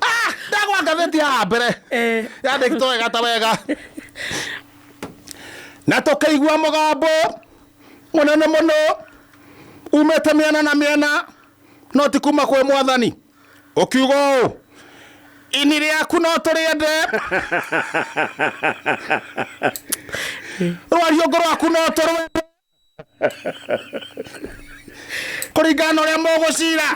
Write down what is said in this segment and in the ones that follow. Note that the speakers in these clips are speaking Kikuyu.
Ah, ndagwa ngathĩti ya mbere yandĩkĩtwo wega ta wega na tũkĩigua mũgambo mũnene mũno umĩte mĩena na mĩena no ti kuma kwĩ mwathani ũkiuga ũũ ini rĩaku no tũrĩende rwariũngũ rwaku no tũrwende kũringana na ũrĩa mũgũcira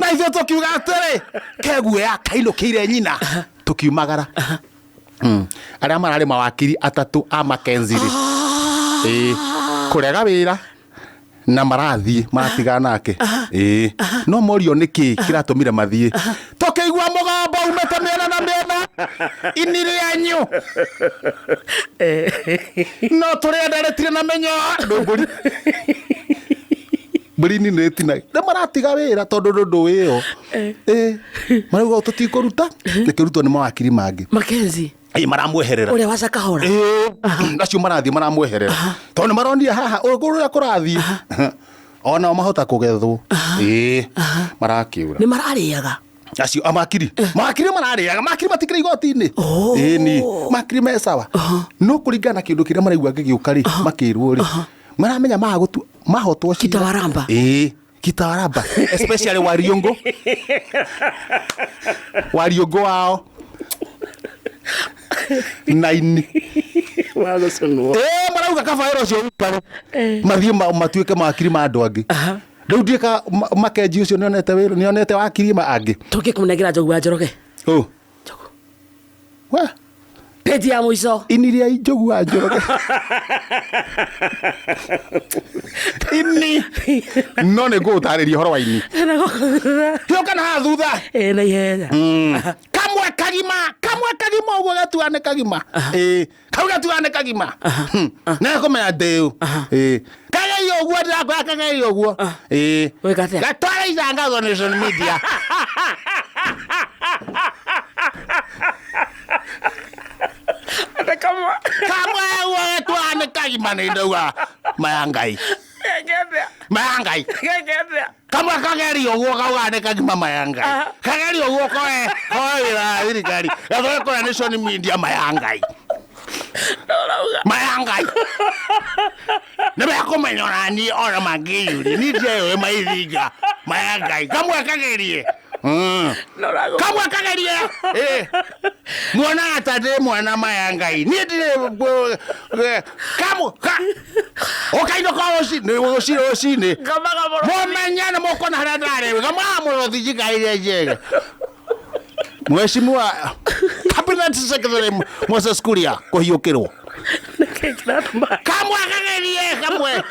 na ithuĩ tũkiuga atĩrĩ keguoya kainũkĩire nyina tũkiumagara Arĩa mararĩ mawakiri atatũ a Mackenzie rĩ ĩĩ kũrega wĩra na marathiĩ maratigana nake ĩĩ no morio nĩkĩ kĩratũmire mathiĩ tũkĩigua mũgambo umĩte mĩena na mĩena ini rĩanyu no tũrĩenda rĩtirĩ na mĩnyoo Ndũ mbũri mbũri nini rĩtina nĩ maratiga wĩra tondũ ndũ wĩyo ĩĩ marauga tũtikũruta rĩkĩrutwo nĩ mawakiri mangĩ Mackenzie ĩĩ maramweherera ũrĩa wa Shakahola Ĩĩ, acio marathiĩ maramweherera tondũ nĩ maronire haha ũrĩa kũrathiĩ onao mahota kũgethwo ĩĩ marakĩũra nĩ mararĩaga acio amakiri makiri mararĩaga makiri matikĩrĩ igoti-inĩ Oh. ĩni makiri me sawa no kũringana na kĩndũ kĩrĩa maraigua gĩgĩũka rĩ makĩrwo rĩ maramenya magũtu mahotwo cira Kitawaramba. ĩĩ kitawaramba especially wariũngũ wariũngũ wao naini wagũcũnwo ĩĩ marauga kaba wĩra ũcio ũikare mathiĩ matuĩke mawakiri ma andũ angĩ rĩu ndiĩka makenji ũcio nĩonete wĩra nĩonete wakiri ma angĩ tũngĩkũnengera Njogu wa Njoroge ũ Njogu we page ya mũico ini rĩa Njogu wa Njoroge ini no nĩ ngũgũtarĩria ũhoro wa ini hiũka na haha thutha ĩ na ihenya Kamwe kagima kamwe kagima ũguo gatua nĩ kagima ĩĩ kau gatua nĩ kagima na kũmenya ndĩũ ĩĩ kagerio ũguo ndĩrakwĩra kagerio ũguo ĩĩ Wĩka atĩa? gatwara itangazo Nation Media kamwe ũguo gatua nĩ kagima nĩ ndauga maya Ngai maya Ngai kamwe kagerio ũguo kauga nĩ kagima maya Ngai kagerio ũguo koe koe wĩra wa thirikari gathoe kũrĩa Nation Media maya Ngai maya Ngai nĩ mekũmenya ona niĩ ona mangĩyũria niĩ ndieyũĩ maithinga maya Ngai kamwe kagerie Kamwe kagerie Ĩ. muonaga ta ndĩ mwana maya Ngai niĩ ndirĩ kamwe ka ũkainũka rũcinĩ rũcinĩ rũcinĩ mũmenye nĩ mũkuona harĩa ndarĩ gamwaga mũrũthi njikaire njega Mheshimiwa Cabinet Secretary Moses Kuria kũhiũkĩrwo kamwe kagerie kamwe